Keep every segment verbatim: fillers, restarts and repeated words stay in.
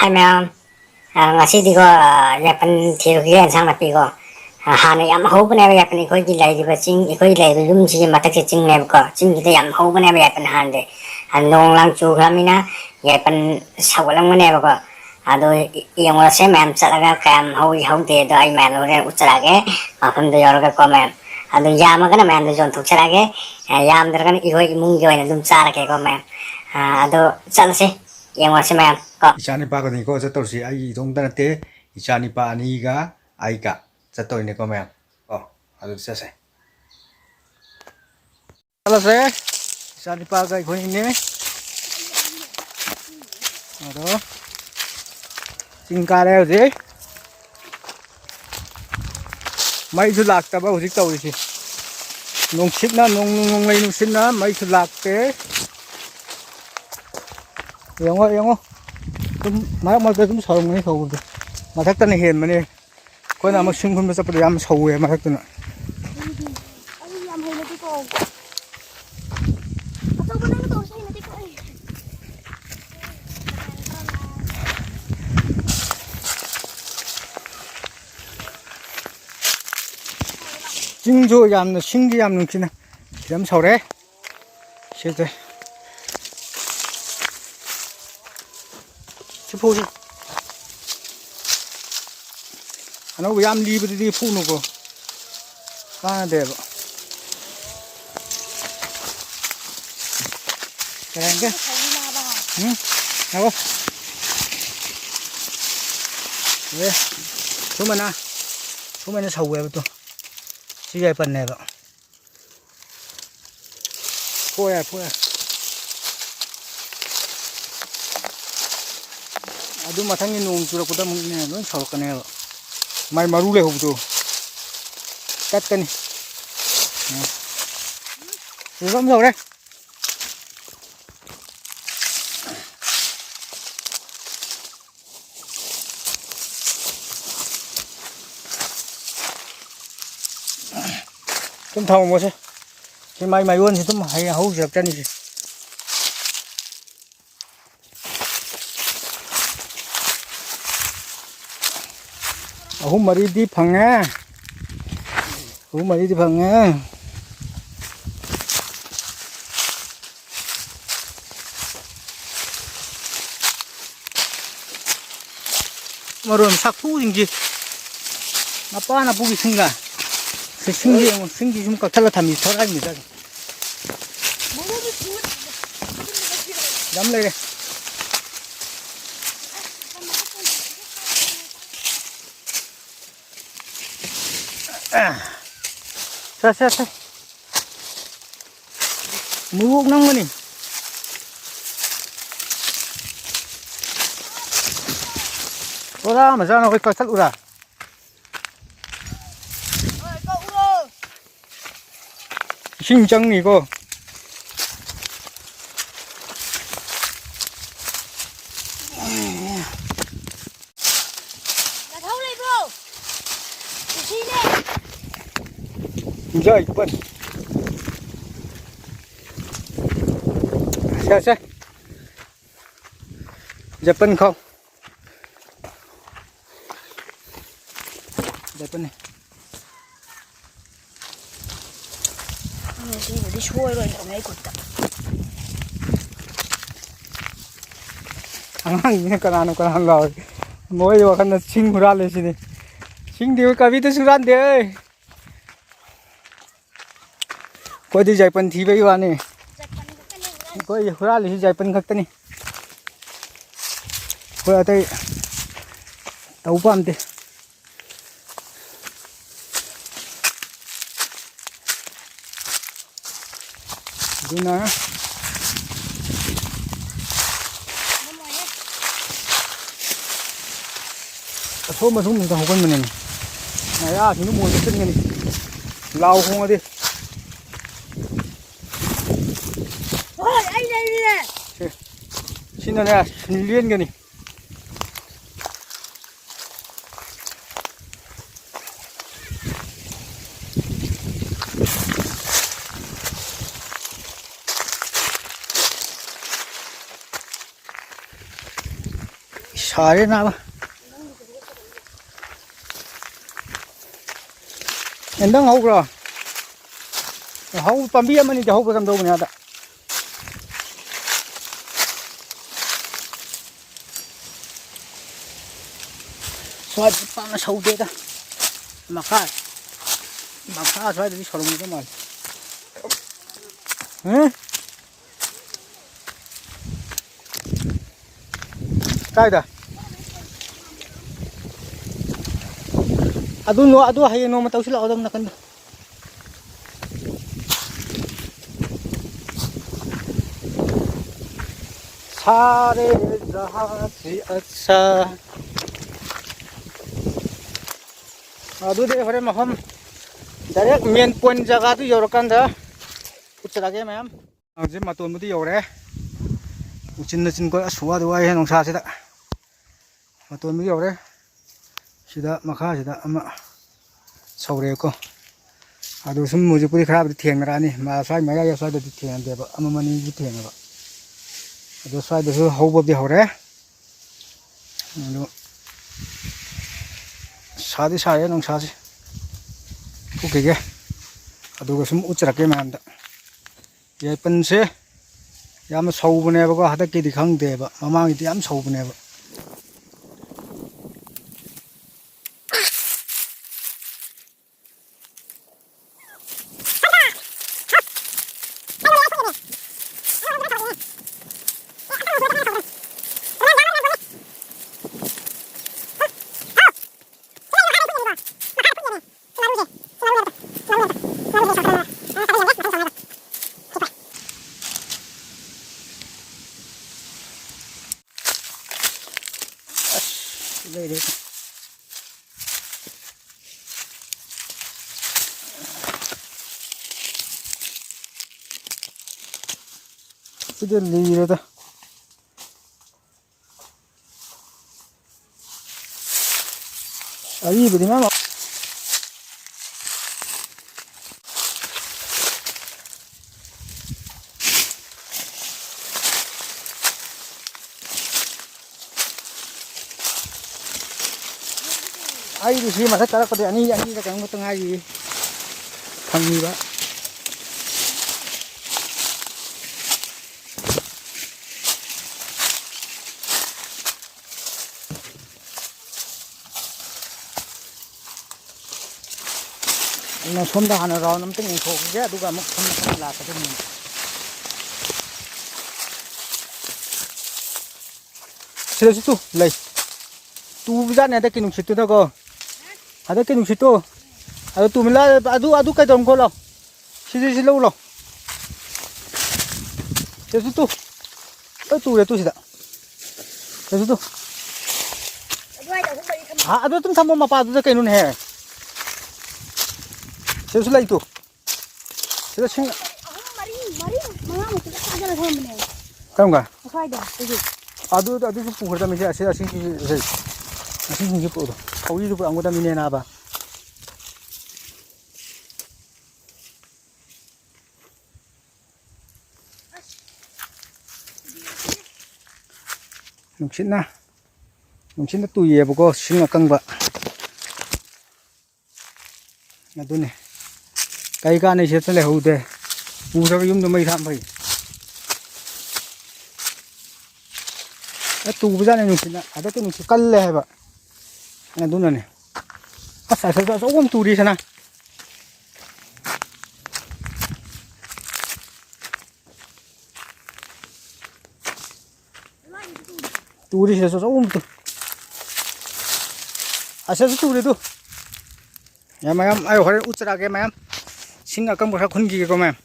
ꯃꯌꯥꯝ, ꯑ, ꯉꯁꯤꯗꯤꯀꯣ, ꯑ, ꯌꯥꯏꯄꯟ ꯊꯤꯔꯨꯒꯦ, ꯏꯟꯁꯥꯡ ꯅꯥꯄꯤꯀꯣ꯫ ꯑ, ꯍꯥꯟꯅ ꯌꯥꯝ ꯍꯧꯕꯅꯦꯕ ꯌꯥꯏꯄꯟ, ꯑꯩꯈꯣꯏꯒꯤ ꯂꯩꯔꯤꯕ ꯆꯤꯡ, ꯑꯩꯈꯣꯏ ꯂꯩꯔꯤꯕ ꯌꯨꯝꯁꯤꯒꯤ ꯃꯊꯛꯁꯦ ꯆꯤꯡꯅꯦꯕꯀꯣ꯫ ꯆꯤꯡꯁꯤꯗ ꯌꯥꯝ ꯍꯧꯕꯅꯦꯕ ꯌꯥꯏꯄꯟ ꯍꯥꯟꯅꯗꯤ꯫ ꯑ, ꯅꯣꯡ ꯂꯥꯡ ꯆꯨꯈ꯭ꯔꯕꯅꯤꯅ ꯌꯥꯏꯄꯟ ꯁꯧꯒꯠꯂꯝꯒꯅꯦꯕꯀꯣ꯫ ꯑꯗꯣ ꯌꯦꯡꯉꯨꯔꯁꯦ ꯃꯌꯥꯝ ꯆꯠꯂꯒ ꯀꯌꯥꯝ ꯍꯧꯏ ꯍꯧꯗꯦ ꯑꯗꯣ ꯑꯩ ꯃꯌꯥꯝ ꯍꯣꯔꯦꯟ ꯎꯠꯆꯔꯛꯑꯒꯦ, ꯃꯐꯝꯗ ꯌꯧꯔꯒꯀꯣ ꯃꯌꯥꯝ꯫ ꯑꯗꯣ ꯌꯥꯝꯃꯒꯅ ꯃꯌꯥꯝꯗ ꯌꯣꯟꯊꯣꯛꯆꯔꯛꯑꯒꯦ, ꯑ, ꯌꯥꯝꯗ꯭ꯔꯒꯅ ꯑꯩꯈꯣꯏ ꯏꯃꯨꯡꯒꯤ ꯑꯣꯏꯅ ꯑꯗꯨꯝ ꯆꯥꯔꯒꯦꯀꯣ ꯃꯌꯥꯝ꯫ ꯑ, ꯑꯗꯣ ꯆꯠꯂꯁꯦ, ꯌꯦꯡꯉꯨꯔꯁꯦ ꯃꯌꯥꯝ ꯀꯣ꯫ ꯏꯆꯥ ꯅꯤꯄꯥꯒꯅꯤꯀꯣ ꯆꯠꯇꯧꯔꯤꯁꯤ, ꯑꯩ ꯏꯇꯣꯝꯇ ꯅꯠꯇꯦ, ꯏꯆꯥ ꯅꯤꯄꯥ ꯑꯅꯤꯒ ꯑꯩꯒ ꯆꯠꯇꯧꯔꯤꯅꯦꯀꯣ ꯃꯌꯥꯝ꯫ ꯀꯣ, ꯑꯗꯨꯗꯤ ꯆꯠꯁꯦ꯫ ꯆꯠꯂꯁꯦ꯫ ꯏꯆꯥ ꯅꯤꯄꯥꯒ ꯑꯩꯈꯣꯏꯅꯦ꯫ ꯑꯗꯣ ꯆꯤꯡ ꯀꯥꯔꯦ ꯍꯧꯖꯤꯛ꯫ ꯃꯩꯁꯨ ꯂꯥꯛꯇꯕ ꯍꯧꯖꯤꯛ ꯇꯧꯔꯤꯁꯦ꯫ ꯅꯨꯡꯁꯤꯠꯅ, ꯅꯣꯡ-, ꯅꯣꯡꯂꯩ ꯅꯨꯡꯁꯤꯠꯅ ꯃꯩꯁꯨ ꯂꯥꯛꯇꯦ꯫ ꯌꯦꯡꯉꯣ, ꯌꯦꯡꯉꯣ꯫ ꯑꯗꯨꯝ ꯃꯔꯛ ꯃꯔꯛꯇ ꯑꯗꯨꯝ ꯁꯧꯔꯝꯒꯅꯤ ꯁꯧꯕꯗꯤ꯫ ꯃꯊꯛꯇꯅ ꯍꯦꯟꯕꯅꯦ꯫ ꯑꯩꯈꯣꯏꯅ ꯑꯃꯨꯛ ꯁꯤꯡ ꯈꯨꯟꯕ ꯆꯠꯄꯗ ꯌꯥꯝ ꯁꯧꯋꯦ ꯃꯊꯛꯇꯨꯅ꯫ ꯑꯩ ꯌꯥꯝ ꯍꯩꯅꯗꯦꯀꯣ꯫ ꯑꯆꯧꯕ ꯅꯪꯅ ꯇꯧꯔꯁꯨ ꯍꯩꯅꯗꯦꯀꯣ ꯑꯩ꯫ ꯆꯤꯡꯁꯨ ꯌꯥꯝꯅ, ꯁꯤꯡꯒꯤ ꯌꯥꯝ ꯅꯨꯡꯁꯤꯅ ꯈꯤꯇꯪ ꯁꯧꯔꯦ꯫ ꯁꯤꯁꯦ꯫ ꯁꯤ ꯐꯨꯁꯤ꯫ ꯑꯅꯧꯕ ꯌꯥꯝ ꯂꯤꯕꯗꯨꯗꯤ ꯐꯨꯅꯨꯀꯣ꯫ ꯀꯥꯟꯅꯗꯦꯕ꯫ ꯀꯩ ꯍꯥꯏꯔꯛꯀꯦ? ꯎꯝ? ꯉꯥꯏꯈꯣ꯫ ꯑꯦ, ꯁꯨꯃꯥꯏꯅ, ꯁꯨꯃꯥꯏꯅ ꯁꯧꯋꯦꯕ ꯇꯨ꯫ ꯁꯤ ꯌꯥꯏꯄꯟꯅꯦꯕ꯫ ꯐꯣꯛꯑꯦ, ꯐꯣꯛꯑꯦ꯫ ꯑꯗꯨ ꯃꯊꯪꯒꯤ ꯅꯣꯡ ꯆꯨꯔꯛꯄꯗ ꯑꯃꯨꯛꯅꯦ, ꯂꯣꯏ ꯁꯧꯔꯛꯀꯅꯦꯕ꯫ ꯃꯥꯏ ꯃꯔꯨ ꯂꯩꯍꯧꯕꯗꯣ ꯇꯠꯀꯅꯤ꯫ ꯎꯝ꯫ ꯆꯨꯕ ꯑꯃ ꯍꯧꯔꯦ꯫ ꯑꯗꯨꯝ ꯊꯝꯃꯝꯃꯣꯁꯦ꯫ ꯁꯤ ꯃꯥꯏ ꯃꯌꯣꯟꯁꯤ ꯑꯗꯨꯝ ꯍꯌꯦꯡ ꯍꯧꯖꯔꯛꯆꯅꯤꯁꯦ꯫ ꯑꯍꯨꯝ ꯃꯔꯤꯗꯤ ꯐꯪꯉꯦ꯫ ꯑꯍꯨꯝ ꯃꯔꯤꯗꯤ ꯐꯪꯉꯦ꯫ ꯃꯔꯣꯏ ꯁꯥꯛꯐꯨꯁꯤꯡꯁꯤ ꯃꯄꯥ ꯅꯄꯨꯒꯤ ꯁꯤꯡꯒ꯫ ꯁꯤ ꯁꯤꯡꯁꯤ ꯌꯦꯡꯉꯣ, ꯁꯤꯡꯁꯤ ꯁꯨꯝ ꯀꯛꯊꯠꯂ ꯊꯝꯃꯤ ꯊꯣꯔꯛꯏꯅꯤ ꯆꯥꯁꯤ꯫ ꯌꯥꯝ ꯂꯩꯔꯦ꯫ ꯁꯦ, ꯁꯦ, ꯁꯦ꯫ ꯃꯣꯔꯣꯛ ꯅꯝꯒꯅꯤ꯫ ꯕꯣꯔꯥ ꯃꯆꯥꯅ ꯑꯩꯈꯣꯏ ꯀꯛꯊꯠꯂꯨꯔꯥ? ꯏꯁꯤꯡ ꯆꯪꯅꯤꯀꯣ꯫ ꯅꯊꯧ ꯂꯩꯕ꯭ꯔꯣ? ꯀꯨꯁꯤꯅꯦ꯫ ꯌꯥꯏꯄꯟ꯫ ꯁꯦ, ꯁꯦ꯫ ꯌꯥꯏꯄꯟ ꯈꯥꯎ꯫ ꯌꯥꯏꯄꯟꯅꯦ꯫ ꯎꯝ, ꯁꯤꯕꯨꯗꯤ ꯁꯣꯏꯔꯣꯏꯗꯕꯅꯦ ꯑꯩ ꯈꯨꯠꯇ꯫ ꯑꯉꯥꯡꯁꯤꯅ ꯀꯅꯥꯅꯣ ꯀꯅꯥꯅꯣ ꯂꯥꯎꯔꯤ꯫ ꯃꯣꯏ ꯋꯥꯈꯜꯗ ꯁꯤꯡ ꯍꯨꯔꯥꯜꯂꯦ ꯁꯤꯅꯤ꯫ ꯁꯤꯡꯗꯤ ꯀꯕꯤꯇꯁꯨ ꯍꯨꯔꯥꯟꯗꯦ꯫ ꯑꯩꯈꯣꯏꯗꯤ ꯌꯥꯏꯄꯟ ꯊꯤꯕꯒꯤ ꯋꯥꯅꯤ꯫ ꯑꯩꯈꯣꯏ ꯍꯨꯔꯥꯜꯂꯤꯁꯤ ꯌꯥꯏꯄꯟ ꯈꯛꯇꯅꯤ꯫ ꯑꯩꯈꯣꯏ ꯑꯇꯩ ꯇꯧ ꯄꯥꯝꯗꯦ꯫ ꯑꯗꯨꯅ ꯑꯁꯣꯝ ꯑꯁꯣꯝꯁꯤꯗ ꯍꯧꯒꯟꯕꯅꯤꯅꯦ꯫ ꯃꯌꯥꯁꯤꯡꯗꯨ ꯃꯣꯏꯗ ꯆꯤꯟꯒꯅꯤ꯫ ꯂꯥꯎ ꯈꯣꯡꯉꯗꯤ꯫ ꯍꯣꯏ, ꯑꯩ ꯂꯩꯔꯤꯌꯦ꯫ ꯁꯦ, ꯁꯤꯅꯅꯦ, ꯁꯤꯅ ꯂꯦꯟꯒꯅꯤ꯫ ꯁꯥꯔꯦ ꯅꯥꯕ꯫ ꯌꯦꯟꯗꯪ ꯍꯧꯕ꯭ꯔꯣ? ꯍꯧ-, ꯄꯥꯝꯕꯤ ꯑꯃꯅꯤꯗꯤ ꯍꯧꯕ꯭ꯔꯥ ꯀꯝꯗꯧꯕꯅꯦ ꯑꯗ? ꯁ꯭ꯋꯥꯏꯗ ꯄꯥꯛꯅ ꯁꯧꯗꯦꯗ꯫ ꯃꯈꯥ, ꯃꯈꯥ ꯁ꯭ꯋꯥꯏꯗꯗꯤ ꯁꯧꯔꯝꯒꯗꯧ ꯃꯥꯜꯂꯤ꯫ ꯍꯦ? ꯀꯥꯏꯗ? ꯑꯗꯨ ꯅꯣ-, ꯑꯗꯨ ꯍꯌꯦꯡ ꯅꯣꯡꯃ ꯇꯧꯁꯤꯜꯂꯛꯑꯣ, ꯑꯗꯣꯝ ꯅꯥꯀꯟꯗ꯫ ꯁꯥꯔꯦ ꯖꯍꯥꯖ ꯁꯤ ꯑꯠꯁꯥ꯫ ꯑꯗꯨꯗꯤ ꯍꯣꯔꯦꯟ ꯃꯐꯝ direct main point ꯖꯒꯥꯗꯨ ꯌꯧꯔꯀꯥꯟꯗ ꯎꯠꯆꯔꯛꯑꯒꯦ ꯃꯌꯥꯝ꯫ ꯍꯧꯖꯤꯛ ꯃꯇꯣꯟꯕꯨꯗꯤ ꯌꯧꯔꯦ꯫ ꯎꯆꯤꯟ ꯅꯆꯤꯟ ꯀꯣꯏ ꯑꯁ ꯋꯥꯗꯤ ꯋꯥꯏꯍꯦ ꯅꯨꯡꯁꯥꯁꯤꯗ꯫ ꯃꯇꯣꯟꯕꯨꯗꯤ ꯌꯧꯔꯦ꯫ ꯁꯤꯗ ꯃꯈꯥꯁꯤꯗ ꯑꯃ ꯁꯧꯔꯦꯀꯣ꯫ ꯑꯗꯨ ꯁꯨꯝ ꯍꯧꯖꯤꯛꯄꯨꯗꯤ ꯈꯔꯕꯨꯗꯤ ꯊꯦꯡꯅꯔꯛꯑꯅꯤ꯫ ꯃꯥ ꯁ꯭ꯋꯥꯏ ꯃꯌꯥꯏ ꯁ꯭ꯋꯥꯏꯗꯗꯤ ꯊꯦꯡꯅꯗꯦꯕ꯫ ꯑꯃ ꯑꯃꯅꯤꯗꯤ ꯊꯦꯡꯅꯕ꯫ ꯑꯗꯣ ꯁ꯭ꯋꯥꯏꯗꯁꯨ ꯍꯧꯕꯕꯨꯗꯤ ꯍꯧꯔꯦ꯫ ꯑꯗꯨ ꯁꯥꯗꯤ ꯁꯥꯏꯌꯦ ꯅꯨꯡꯁꯥꯁꯦ꯫ ꯊꯣꯛꯈꯤꯒꯦ꯫ ꯑꯗꯨꯒ ꯁꯨꯝ ꯎꯠꯆꯔꯛꯀꯦ ꯃꯌꯥꯝꯗ꯫ ꯌꯥꯏꯄꯟꯁꯦ ꯌꯥꯝꯅ ꯁꯧꯕꯅꯦꯕꯀꯣ, ꯍꯟꯗꯛꯀꯤꯗꯤ ꯈꯪꯗꯦꯕ, ꯃꯃꯥꯡꯒꯤꯗꯤ ꯌꯥꯝ ꯁꯧꯕꯅꯦꯕ꯫ ꯑꯁ, ꯂꯩꯔꯦ꯫ ꯁꯤꯗꯤ ꯂꯤꯔꯦꯗ꯫ ꯑꯔꯤꯕꯗꯤ ꯃꯌꯥꯝ ꯑꯩꯗꯤ ꯁꯤ ꯃꯊꯛ ꯀꯥꯔꯛꯄꯗ ꯑꯅꯤ, ꯑꯅꯤꯔ ꯀꯩꯅꯣꯝ ꯈꯛꯇ ꯉꯥꯏꯔꯤ꯫ ꯐꯪꯉꯤꯕ꯫ ꯑꯗꯨꯅ ꯁꯣꯝꯗ ꯍꯥꯟꯅ ꯔꯥꯎꯟ ꯑꯝꯇꯪ ꯌꯦꯡꯊꯣꯛꯈꯤꯒꯦ, ꯑꯗꯨꯒ ꯑꯃꯨꯛ ꯁꯣꯝꯗ ꯂꯥꯛꯀꯗꯕꯅꯤ꯫ ꯁꯤꯗꯁꯨ ꯇꯨ ꯂꯩ꯫ ꯇꯨꯕꯖꯥꯠꯅꯦ ꯍꯟꯗꯛꯀꯤ ꯅꯨꯡꯁꯤꯠꯇꯨꯗꯀꯣ꯫ ꯍꯟꯗꯛꯀꯤ ꯅꯨꯡꯁꯤꯠꯇꯣ꯫ ꯑꯗꯨ ꯇꯨꯃꯤꯟ ꯂꯥ-, ꯑꯗꯨ, ꯑꯗꯨ ꯀꯩꯗꯧꯔꯝ ꯈꯣꯠꯂꯣ꯫ ꯁꯤꯗꯤ ꯁꯤ ꯂꯧ ꯂꯥꯎ꯫ ꯁꯤꯗꯁꯨ ꯇꯨ꯫ ꯂꯣꯏ ꯇꯨꯔꯦ ꯇꯨ ꯁꯤꯗ꯫ ꯁꯤꯗꯁꯨ ꯇꯨ꯫ ꯑꯗꯨꯋꯥꯏꯗ ꯑꯍꯨꯝ ꯃꯔꯤ ꯊꯝꯃꯣ꯫ ꯍꯥ, ꯑꯗꯨ ꯑꯗꯨꯝ ꯊꯝꯃꯣ ꯃꯄꯥꯗꯨꯗ ꯀꯩꯅꯣꯅꯦꯍꯦ꯫ ꯁꯤꯗꯁꯨ ꯂꯩ ꯇꯨ꯫ ꯁꯤꯗ ꯁꯤꯡ-, ꯑꯍꯨꯝ, ꯃꯔꯤ, ꯃꯔꯤ, ꯃꯉꯥꯃꯨꯛꯇꯤ ꯂꯣꯏ ꯆꯥꯁꯤꯜꯂ ꯊꯝꯃꯝꯕꯅꯦ꯫ ꯀꯔꯝ ꯀꯥꯟ? ꯑꯁ꯭ꯋꯥꯏꯗ, ꯍꯧꯖꯤꯛ꯫ ꯑꯗꯨ, ꯑꯗꯨꯁꯨ ꯄꯨꯈ꯭ꯔꯗꯕꯅꯤ, ꯁꯤ, ꯑꯁꯤ, ꯑꯁꯤꯁꯤꯡꯁꯤ, ꯁꯤ, ꯑꯁꯤꯁꯤꯡꯁꯤ ꯄꯨꯗꯣ꯫ ꯊꯧꯔꯤꯁꯨ ꯄꯨꯔꯛꯑꯝꯒꯗꯕꯅꯤꯅꯦ, ꯅꯥꯕ꯫ ꯅꯨꯡꯁꯤꯠꯅ, ꯅꯨꯡꯁꯤꯠꯅ ꯇꯨꯏꯌꯦꯕꯀꯣ, ꯁꯤꯡ ꯑꯀꯪꯕ꯫ ꯑꯗꯨꯅꯤ꯫ ꯀꯩ ꯀꯥꯟꯅꯩ ꯁꯤꯗ ꯂꯩꯍꯧꯗꯦ꯫ ꯄꯨꯈ꯭ꯔꯒ ꯌꯨꯝꯗ ꯃꯩ ꯊꯥ ꯐꯩ꯫ ꯑꯦ, ꯇꯨꯕꯖꯥꯠꯅꯤ ꯅꯨꯡꯁꯤꯠꯅ꯫ ꯍꯟꯗꯛꯇꯤ ꯅꯨꯡꯁꯤꯠ ꯀꯜꯂꯦ ꯍꯥꯏꯕ꯫ ꯑꯗꯨꯅꯅꯦ꯫ ꯑꯁ, ꯑꯁ, ꯑꯁ, ꯑꯆꯧꯕ ꯑꯃ ꯇꯨꯔꯤ ꯁꯅꯥ꯫ ꯇꯨꯔꯤ ꯁꯤꯗꯁꯨ ꯑꯆꯧꯕ ꯑꯃ ꯇꯨ-, ꯑꯁꯤꯗꯁꯨ ꯇꯨꯔꯤ ꯇꯨ꯫ ꯌꯥꯝ ꯃꯌꯥꯝ, ꯑꯩ ꯍꯣꯔꯦꯟ ꯎꯠꯆꯔꯛꯑꯒꯦ ꯃꯌꯥꯝ꯫ ꯁꯤꯡ ꯑꯀꯪꯕ ꯈꯔ ꯈꯨꯟꯈꯤꯒꯦꯀꯣ ꯃꯌꯥꯝ꯫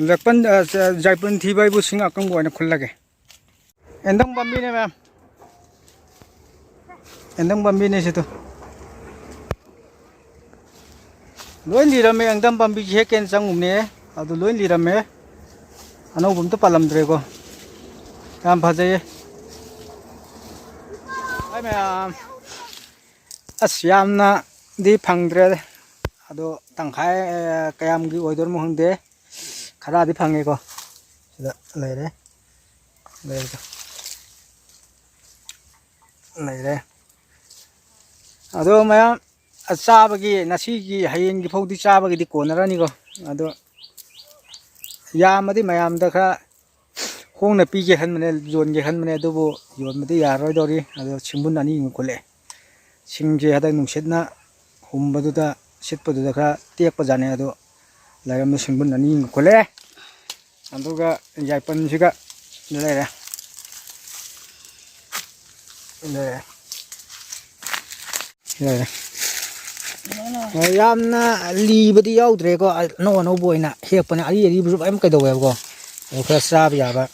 ꯂꯛꯄꯟ, ꯑ, ꯖ-, ꯖꯥꯏꯄꯨꯟ ꯊꯤꯕ ꯍꯥꯏꯕꯨ ꯁꯤꯡ ꯑꯀꯪꯕ ꯑꯣꯏꯅ ꯈꯨꯜꯂꯒꯦ꯫ ꯑꯦꯟꯗꯪ ꯄꯥꯝꯕꯤꯅꯦ ꯃꯌꯥꯝ꯫ ꯑꯦꯟꯗꯪ ꯄꯥꯝꯕꯤꯅꯦ ꯁꯤ ꯇꯨ꯫ ꯂꯣꯏ ꯂꯤꯔꯝꯃꯦ, ꯑꯦꯡꯗꯝ ꯄꯥꯝꯕꯤꯁꯤ ꯍꯦꯛꯀꯦꯅ ꯆꯪꯉꯨꯕꯅꯦ, ꯑꯗꯨ ꯂꯣꯏ ꯂꯤꯔꯝꯃꯦ꯫ ꯑꯅꯧꯕ ꯑꯝꯇ ꯄꯥꯜꯂꯝꯗ꯭ꯔꯦꯀꯣ꯫ ꯌꯥꯝ ꯐꯖꯩꯌꯦ꯫ ꯍꯥꯏ ꯃꯌꯥꯝ꯫ ꯑꯁ, ꯌꯥꯝꯅꯗꯤ ꯐꯪꯗ꯭ꯔꯦ꯫ ꯑꯗꯣ ꯇꯪꯈꯥꯏ, ꯑ, ꯀꯌꯥꯝꯒꯤ ꯑꯣꯏꯗꯣꯏꯅꯣ ꯈꯪꯗꯦ꯫ ꯈꯔꯗꯤ ꯐꯪꯉꯦꯀꯣ꯫ ꯁꯤꯗ ꯂꯩꯔꯦ꯫ ꯂꯩꯔꯦ꯫ ꯂꯩꯔꯦ꯫ ꯑꯗꯣ ꯃꯌꯥꯝ, ꯆꯥꯕꯒꯤ, ꯉꯁꯤꯒꯤ, ꯍꯌꯦꯡꯒꯤ ꯐꯥꯎꯗꯤ ꯆꯥꯕꯒꯤꯗꯤ ꯀꯣꯟꯅꯔꯅꯤꯀꯣ꯫ ꯑꯗꯣ ꯌꯥꯝꯃꯗꯤ ꯃꯌꯥꯝꯗ ꯈꯔ ꯍꯣꯡꯅ ꯄꯤꯒꯦ ꯈꯟꯕꯅꯦ, ꯌꯣꯟꯒꯦ ꯈꯟꯕꯅꯦ, ꯑꯗꯨꯕꯨ ꯌꯣꯟꯕꯗꯤ ꯌꯥꯔꯔꯣꯏꯗꯧꯔꯤ꯫ ꯑꯗꯣ ꯁꯤꯡꯕꯨꯟ ꯑꯅꯤꯃꯨꯛ ꯈꯨꯠꯂꯛꯑꯦ꯫ ꯁꯤꯡꯁꯦ ꯍꯟꯗꯛ ꯅꯨꯡꯁꯤꯠꯅ ꯍꯨꯝꯕꯗꯨꯗ, ꯁꯤꯠꯄꯗꯨꯗ ꯈꯔ ꯇꯦꯛꯄꯖꯥꯠꯅꯦ꯫ ꯑꯗꯣ ꯂꯩꯔꯝꯗ ꯁꯤꯡꯕꯨꯟ ꯑꯅꯤꯃꯨꯛ ꯈꯨꯠꯂꯛꯑꯦ꯫ ꯑꯗꯨꯒ ꯌꯥꯏꯄꯟꯁꯤꯒ ꯂꯩꯔꯦ꯫ ꯂꯩꯔꯦ꯫ ꯂꯩꯔꯦ꯫ ꯑ, ꯌꯥꯝꯅ ꯂꯤꯕꯗꯤ ꯌꯥꯎꯗ꯭ꯔꯦꯀꯣ꯫ ꯑꯅꯧ ꯑꯅꯧꯕ ꯑꯣꯏꯅ ꯍꯦꯛꯄꯅꯦ꯫ ꯑꯔꯤ ꯑꯔꯤꯕꯁꯨ ꯃꯌꯥꯝ ꯀꯩꯗꯧꯋꯦꯕꯀꯣ꯫ ꯑꯗꯨ ꯈꯔ ꯆꯥꯕ ꯌꯥꯕ꯫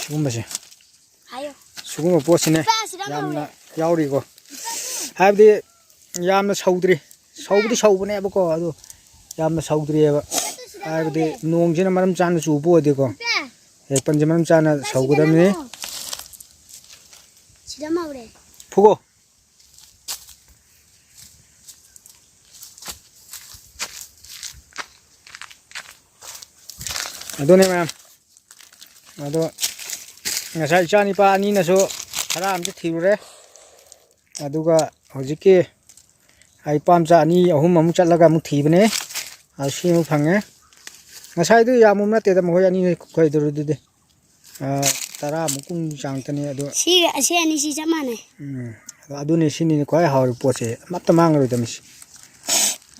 ꯁꯤꯒꯨꯝꯕꯁꯦ꯫ ꯍꯥꯏꯌꯣ꯫ ꯁꯤꯒꯨꯝꯕ ꯄꯣꯠꯁꯤꯅꯦ ꯏꯄꯥ, ꯁꯤꯗ ꯌꯥꯝꯅ ꯌꯥꯎꯔꯤꯀꯣ꯫ ꯍꯥꯏꯕꯗꯤ ꯌꯥꯝꯅ ꯁꯧꯗ꯭ꯔꯤ꯫ ꯁꯧꯕꯗꯤ ꯁꯧꯕꯅꯦꯕꯀꯣ, ꯑꯗꯨ ꯌꯥꯝꯅ ꯁꯧꯗ꯭ꯔꯤꯑꯕ꯫ ꯍꯥꯏꯕꯗꯤ ꯅꯣꯡꯁꯤꯅ ꯃꯔꯝ ꯆꯥꯅ ꯆꯨꯕ ꯑꯣꯏꯗꯤꯀꯣ꯫ ꯏꯄꯥ, ꯍꯦꯛ ꯄꯟꯁꯦ ꯃꯔꯝ ꯆꯥꯅ ꯁꯤꯗ ꯁꯧꯒꯗꯕꯅꯤ꯫ ꯅꯝꯃꯣ꯫ ꯁꯤꯗ ꯃꯧꯔꯦ꯫ ꯐꯨꯒꯣ꯫ ꯑꯗꯨꯅꯦ ꯃꯌꯥꯝ꯫ ꯑꯗꯣ ꯉꯁꯥꯏ ꯏꯆꯥ ꯅꯤꯄꯥ ꯑꯅꯤꯅꯁꯨ ꯈꯔ ꯑꯝꯇ ꯊꯤꯔꯨꯔꯦ꯫ ꯑꯗꯨꯒ ꯍꯧꯖꯤꯛꯀꯤ ꯑꯩ ꯄꯥꯝꯆꯥ ꯑꯅꯤ ꯑꯍꯨꯝ ꯑꯃꯨꯛ ꯆꯠꯂꯒ ꯑꯃꯨꯛ ꯊꯤꯕꯅꯦ꯫ ꯑꯗꯨ ꯁꯤ ꯑꯃꯨꯛ ꯐꯪꯉꯦ꯫ ꯉꯁꯥꯏꯗꯨ ꯌꯥꯝꯃꯨ ꯅꯠꯇꯦꯗ, ꯃꯈꯣꯏ ꯑꯅꯤ ꯈꯣꯏꯗꯔꯨꯗꯨꯗꯤ꯫ ꯑ, ꯇꯔꯥꯃꯨꯛ ꯀꯨꯝ ꯆꯥꯡꯇꯅꯤ ꯑꯗꯣ꯫ ꯁꯤꯒ ꯑꯁꯤ ꯑꯅꯤꯁꯤ ꯆꯞ ꯃꯥꯟꯅꯩ꯫ ꯎꯝ꯫ ꯑꯗꯣ ꯑꯗꯨꯅꯤ, ꯁꯤꯅꯤꯅꯦ ꯈ꯭ꯋꯥꯏ ꯍꯥꯎꯔꯤꯕ ꯄꯣꯠꯁꯦ꯫ ꯑꯃꯠꯇ ꯃꯥꯡꯉꯔꯣꯏꯗꯕꯅꯤ ꯁꯤ꯫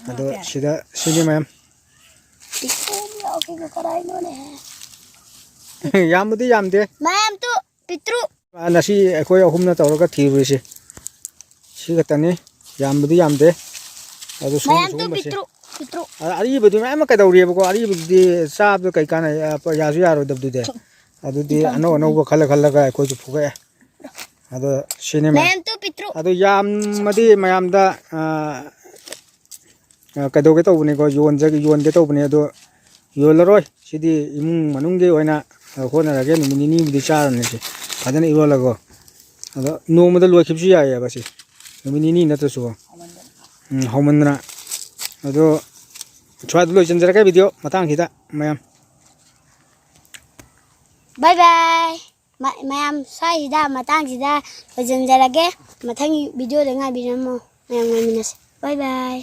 ꯑꯗꯣ ꯁꯤꯗ ꯁꯤꯅꯤ ꯃꯌꯥꯝ꯫ ꯄꯤꯛꯇ꯭ꯔꯨ ꯑꯃ ꯌꯥꯎꯈꯤꯕ ꯀꯔꯥꯏꯅꯣꯅꯦ? ꯌꯥꯝꯕꯨꯗꯤ ꯌꯥꯝꯗꯦ꯫ ꯃꯌꯥꯝ ꯇꯨ ꯄꯤꯛꯇ꯭ꯔꯨ꯫ ꯑ, ꯉꯁꯤ ꯑꯩꯈꯣꯏ ꯑꯍꯨꯝꯅ ꯇꯧꯔꯒ ꯊꯤꯔꯨꯔꯤꯁꯦ꯫ ꯁꯤ ꯈꯛꯇꯅꯤ꯫ ꯌꯥꯝꯕꯗꯤ ꯌꯥꯝꯗꯦ꯫ ꯑꯗꯨ ꯁꯨꯝ ꯃꯌꯥꯝ ꯇꯨ ꯁꯨꯝꯕꯁꯦ꯫ ꯄꯤꯛꯇ꯭ꯔꯨ, ꯄꯤꯛꯇ꯭ꯔꯨ꯫ ꯑ, ꯑꯔꯤꯕꯗꯨ ꯃꯌꯥꯝ ꯑꯃ ꯀꯩꯗꯧꯔꯤꯑꯕꯀꯣ? ꯑꯔꯤꯕꯗꯨꯗꯤ ꯆꯥꯕꯗ ꯀꯩ ꯀꯥꯟꯅꯩ? ꯑ, ꯌꯥꯁꯨ ꯌꯥꯔꯣꯏꯗꯕꯗꯨꯗꯤ꯫ ꯑꯗꯨꯗꯤ ꯑꯅꯧ ꯑꯅꯧꯕ ꯈꯜꯂ ꯈꯜꯂꯒ ꯑꯩꯈꯣꯏꯁꯨ ꯐꯨꯒꯠꯑꯦ꯫ ꯑꯗꯣ ꯁꯤꯅꯤ ꯃꯌꯥꯝ꯫ ꯃꯌꯥꯝ ꯇꯨ ꯄꯤꯛꯇ꯭ꯔꯨ꯫ ꯑꯗꯨ ꯌꯥꯝꯃꯗꯤ ꯃꯌꯥꯝꯗ, ꯑ, ꯑ, ꯀꯩꯗꯧꯒꯦ ꯇꯧꯕꯅꯤꯀꯣ, ꯌꯣꯟꯖꯒꯦ, ꯌꯣꯟꯒꯦ ꯇꯧꯕꯅꯤ꯫ ꯑꯗꯣ ꯌꯣꯜꯂꯔꯣꯏ꯫ ꯁꯤꯗꯤ ꯏꯃꯨꯡ ꯃꯅꯨꯡꯒꯤ ꯑꯣꯏꯅ, ꯑ, ꯍꯣꯠꯅꯔꯒꯦ꯫ ꯅꯨꯃꯤꯠ ꯅꯤꯅꯤꯕꯨꯗꯤ ꯆꯥꯔꯅꯤ ꯁꯤ ꯐꯖꯅ ꯏꯔꯣꯜꯂꯒꯣ꯫ ꯑꯗꯣ ꯅꯣꯡꯃꯗ ꯂꯣꯏꯈꯤꯕꯁꯨ ꯌꯥꯏꯑꯕ ꯁꯤ, ꯅꯨꯃꯤꯠ ꯅꯤꯅꯤ ꯅꯠꯇ꯭ꯔꯁꯨ꯫ ꯎꯝ, ꯍꯥꯎꯃꯟꯗꯅ꯫ ꯑꯗꯣ ꯁ꯭ꯋꯥꯏꯗ ꯂꯣꯏꯁꯤꯟꯖꯔꯒꯦ ꯚꯤꯗꯤꯑꯣ ꯃꯇꯥꯡꯁꯤꯗ ꯃꯌꯥꯝ꯫ ꯕꯥꯏ ꯕꯥꯏ꯫ ꯃ- ꯃꯌꯥꯝ ꯁ꯭ꯋꯥꯏꯁꯤꯗ ꯃꯇꯥꯡꯁꯤꯗ ꯂꯣꯏꯁꯤꯟꯖꯔꯒꯦ꯫ ꯃꯊꯪꯒꯤ ꯚꯤꯗꯤꯑꯣꯗ ꯉꯥꯏꯕꯤꯔꯝꯃꯣ꯫ ꯃꯌꯥꯝ ꯉꯥꯏꯃꯤꯟꯅꯁꯦ꯫ ꯕꯥꯏ ꯕꯥꯏ꯫